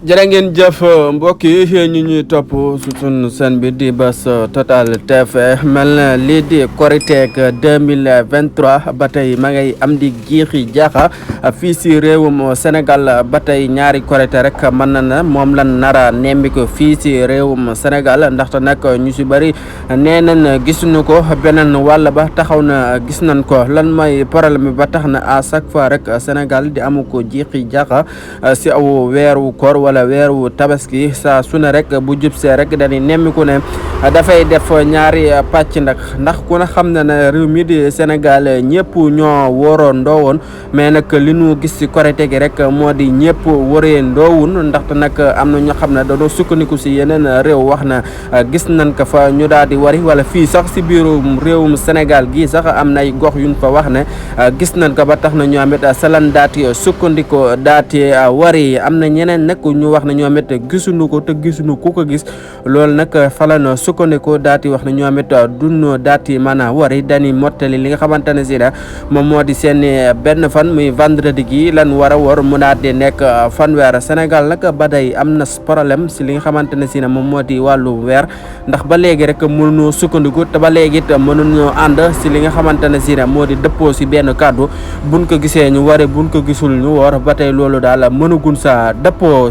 jërë ngeen jëf mbokk yi ñu ñuy topp su sunu seen bi di Buzz Total TV mel na lii di Koriteeg 2023 ba tey ma ngay am di jiixi jaaxa fii si réewum Sénégal ba tey ñaari korite rek mën na na moom lan nara nemmi ko fii si réewum Sénégal ndaxte nag ñu si bëri nee nañ gisuñu ko beneen wàll ba taxaw na gis nañ ko lan mooy problème bi ba tax na à chaque fois rek Sénégal di amu ko jiixi jaaxa si aw weeru koor wala weeru tabaski saa su ne rek bu jubsee rek dañuy nemmiku ne dafay def ñaari pàcc ndax ku ne xam na ne réew mi di Sénégal ñëpp ñoo wooroo ndoowoon mais nag li ñu gis ci korite gi rek moo di ñëpp waree ndoowun ndaxte nag am na ñoo xam ne dañoo sukkandiku ci yeneen réew wax na gis nañ ko fa ñu daal di wari wala fii sax ci biirum réewum Sénégal gii sax am na ay gox yuñ fa wax ne gis nañ ko ba tax na ñoom it salan daati sukkandiku daati wari am na ñeneen nag ñu wax ne ñoom it gisuñu ko te gisuñu ku ko gis loolu nag falan sukkandiku daati wax ne ñoom it duñu daati mën a wari dañuy mottali li nga xamante ne si da moom moo di seen benn fan muy vendredi gi lan war a war mu daal di nekk fanweer Sénégal nag ba day am na problème si li nga xamante ne si ne moom moo di wàllu weer ndax ba léegi rek mënuñoo sukkandiku te ba léegi it mënuñoo ànd si li nga xamante ne si ne moo di dëppoo si benn kàddu buñ ko gisee ñu wari buñ ko gisul ñu woor ba tey loolu daal mënugun sa dëppoo